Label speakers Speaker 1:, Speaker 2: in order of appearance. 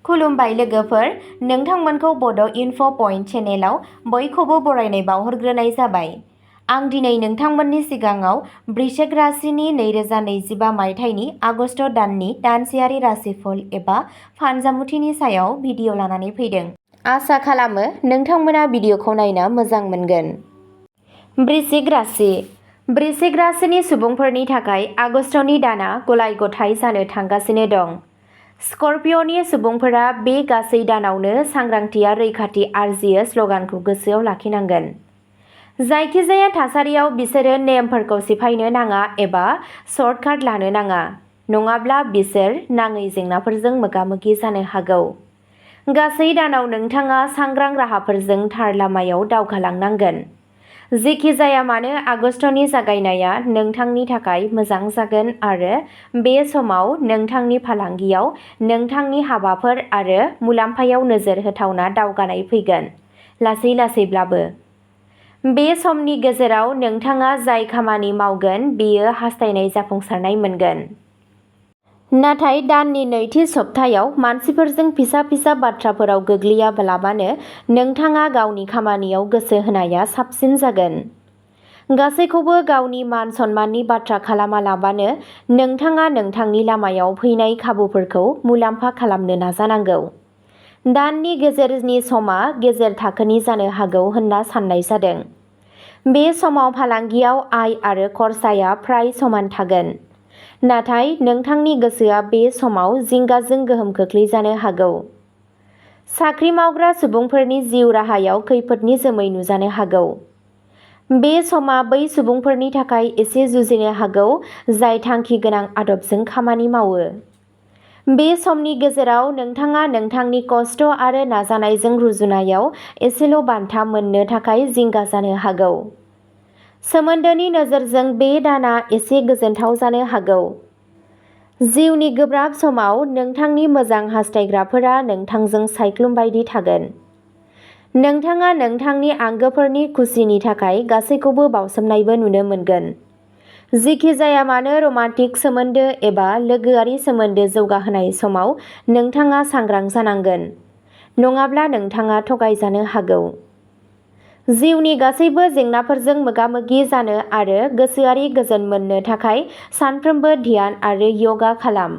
Speaker 1: खुलुमबाय लोगोफोर, नोंथांमोनखौ बड' इनफ' पइन्ट चेनेलाव बयखौबो बरायनाय बावहरग्रोनाय जाबाय। आं दिनै नोंथांमोननि सिगाङाव वृश्चिक राशिनि 2025 मायथाइनि आगस्ट दाननि दानसेयारि राशिफल एबा फानजामुथिनि सायाव भिडिअ लानानै फैदों। आसा खालामो नोंथांमोना भिडिअखौ नायना मोजां मोनगोन। वृश्चिक राशि। वृश्चिक राशिनि सुबुंफोरनि थाखाय आगस्टनि दाना गलाय-गथाय जानो थांगासिनो दं। स्कर्पिय'नि सुबुंफोरा बे गासै दानावनो सांग्रांथिया रैखाथि आरजियो स्ल'गानखौ गोसोआव लाखिनांगोन। जायखिजाया थासारियाव बिसोरो नेमफोरखौ सिफायनो नाङा एबा सर्टकाट लानो नाङा, नङाब्ला बिसोर नाङै जेंनाफोरजों मोगा-मोगि जानो हागौ। गासै दानाव नोंथाङा सांग्रां राहाफोरजों थार लामायाव दावगालांनांगोन। जेखि जाया मानो आगस्टनि जागायनाया नोंथांनि थाखाय मोजां जागोन आरो बे समाव नोंथांनि फालांगियाव नोंथांनि हाबाफोर आरो मुलाम्फायाव नोजोर होथावना दावगानाय फैगोन, लासै-लासैब्लाबो। बे समनि गेजेराव नोंथाङा जाय खामानि मावगोन बेयो हास्थायनाय जाफुंसारनाय मोनगोन। नाथाय दाननि नैथि सप्तायाव मानसिफोरजों फिसा-फिसा बाथ्राफोराव गोग्लैयालाबानो नोंथाङा गावनि खामानियाव गोसो होनाया साबसिन जागोन। गासैखौबो गावनि मान-सन्माननि बाथ्रा खालामालाबानो नोंथाङा नोंथांनि लामायाव फैनाय खाबुफोरखौ मुलाम्फा खालामनो नाजानांगौ। दाननि गेजेरनि समा गेजेर थाखोनि जानो हागौ होनना साननाय जादों। बे समाव फालांगियाव आय आरो खरसाया फ्राय समान थागोन। नाथाय नोंथांनि गोसोआ बे समाव जिंगाजों गोहोम खोख्लैजानो हागौ। साख्रि मावग्रा सुबुंफोरनि जिउ राहायाव खैफोदनि जोमै नुजानो हागौ। बे समा बै सुबुंफोरनि थाखाय एसे जुजिनो हागौ जाय थांखि गोनां आदबजों खामानि मावो। बे समनि गेजेराव नोंथाङा नोंथांनि खस्थ' आरो नाजानायजों रुजुनायाव एसेल' बान्था मोननो थाखाय जिंगा जानो हागौ। सोमोन्दोनि नोजोरजों बे दानआ एसे गोजोनथाव जानो हागौ। जिउनि गोब्राब समाव नोंथांनि मोजां हास्थायग्राफोरा नोंथांजों सायख्लुम बायदि थागोन। नोंथाङा नोंथांनि आंगोफोरनि खुसिनि थाखाय गासैखौबो बावसोमनायबो नुनो मोनगोन। जेखि जाया मानो रमान्टिक सोमोन्दो एबा लोगोआरि सोमोन्दो जौगाहोनाय समाव नोंथाङा सांग्रां जानांगोन, नङाब्ला नोंथाङा थगायजानो हागौ। जिउनि गासैबो जेंनाफोरजों मोगा-मोगि जानो आरो गोसोआरि गोजोन मोननो थाखाय सानफ्रोमबो ध्यान आरो यगा खालाम।